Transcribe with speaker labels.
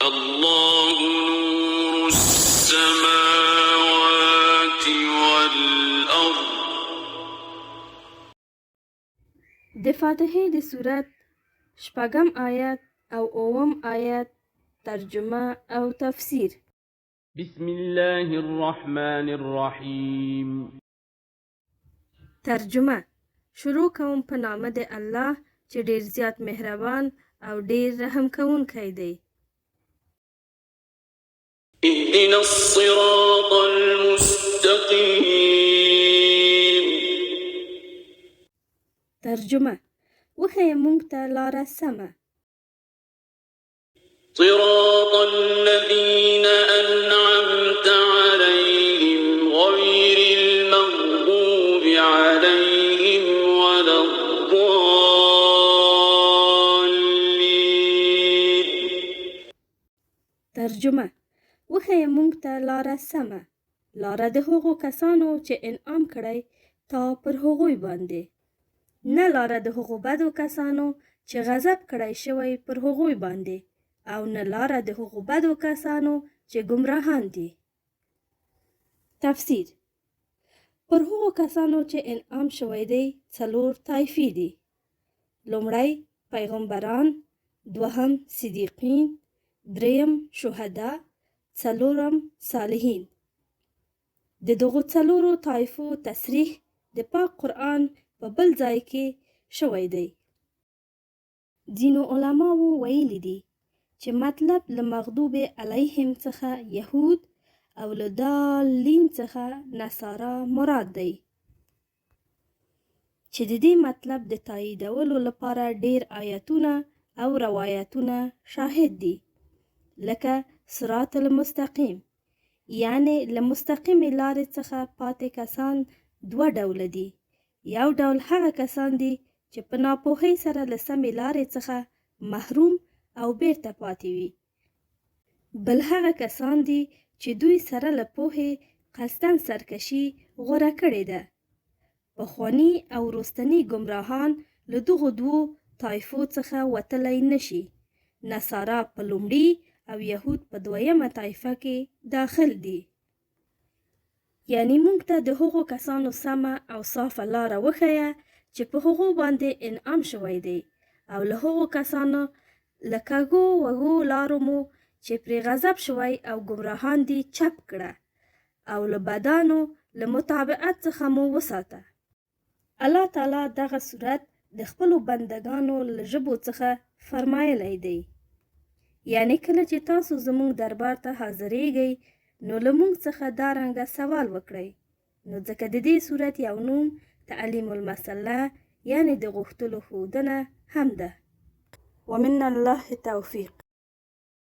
Speaker 1: الله نور السماوات والأرض.
Speaker 2: د فاتحې د سورت شپږم آیت او اووم آیت ترجمه او تفسیر.
Speaker 3: بسم الله الرحمن الرحیم.
Speaker 2: ترجمه: شروع کوم په نامه د الله چې ډیر زیات مهربان او ډیر رحم کوونکی دی.
Speaker 1: اهدنا الصراط المستقيم.
Speaker 2: ترجمه: وښیه مونږ ته لاره سمه.
Speaker 1: صراط الذين أنعمت عليهم غير المغضوب عليهم ولا الضالين.
Speaker 2: ترجمه: وښیه مونږ ته لاره سمه، لاره د هغو کسانو چې انعام کړی تا پر هغوی باندې، نه لاره د هغو بدو کسانو چې غضب کړی شوی پر هغوی باندې، او نه لاره د هغو بدو کسانو چې ګمراهان دي. تفسیر: پر هغو کسانو چې انعام شوی دی څلور طایفې دي. لومړی پیغمبران، دوهم صدیقین، دریم شهدا، څلورم صالحین. د دغو څلورو طایفو تصریح د پاک قرآن په بل ځای کې شوی دی. ځینو علماوو ویلي دي چې مطلب له مغضوب علیهم څخه یهود او له ضالین څخه نصارا مراد دی، چې د دې مطلب د تاییدولو لپاره ډېر آیتونه او روایتونه شاهد دي، لکه صراط المستقیم، یعنې له مستقیمې لارې څخه پاتې کسان دوه ډوله دي. یو ډول هغه کسان دي چې په ناپوهۍ سره له سمې لارې څخه محروم او بېرته پاتې وي. بل هغه کسان دي چې دوی سره له پوهې قصداً سرکشي غوره کړې ده. پخواني او وروستني ګمراهان له دغو دوو طایفو څخه وتلی نه شي. نصارا په لومړي او یهود په دویمه طایفه کې داخل دي. یعنې مونږ ته د هغو کسانو سمه او صافه لاره وښیه چې په هغو باندې انعام شوی دی، او له هغو کسانو له کږو وږو لارو مو چې پرې غضب شوی او ګمراهان دي چپ کړه، او له بدانو له متابعت څخه مو وساته. الله تعالی دغه سورت د خپلو بندګانو له ژبو څخه فرمایلی دی. یعنې کله چې تاسو زمونږ دربار ته حاضرېږئ نو له مونږ څخه دا رنګه سوال وکړئ. نو ځکه د دې سورت یو نوم تعلیم المسله یعنې د غوښتلو ښودنه هم ده. ومن الله توفیق.